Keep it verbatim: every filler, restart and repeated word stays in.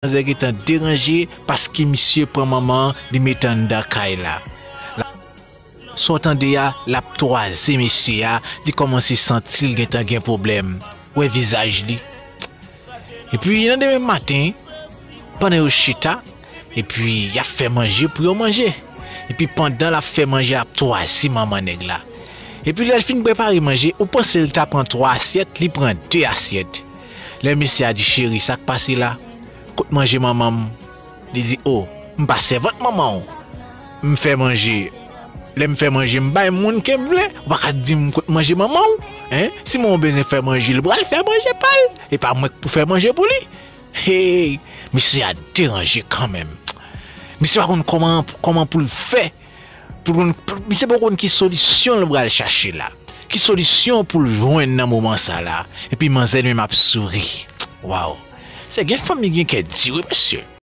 manzè gentan deranje paske misye pran manman an, li met anndan kay la. Sa w tande a, l ap twaze mesye a, li kòmanse santi l gentan gen pwoblèm. Wè vizaj li. Epi nan demen maten, pandan yo chita, epi y ap fè manje pou yo manje. Epi pandan l ap fè manje, l ap twaze manman nèg la. Epi lè l fin prepare manje, ou panse l ta pran twa asyèt, li pran de asyèt. Lè mesye a di, "Cheri, sa k pase la? Kot manje manman m?" Li di, "O, m pa sèvant manman w. M fè manje. Lè m fè manje, m bay moun ke m vle. Ou pa ka di m kot manje manman w. Hein? Si manman w bezwen fè manje, li pral fè manje pa l. E pa mwen k pou fè manje pou li." Hey, mesye a deranje kanmenm. Mesye pa konn kòman, kòman pou l fè. Pou l konn, pou, misye poko konn ki solisyon l pral chache la. Ki solisyon pou l jwenn nan moman sa la. Epi manzè li menm ap souri. Waw. Se gen fanmi gen kè di wi, mesye.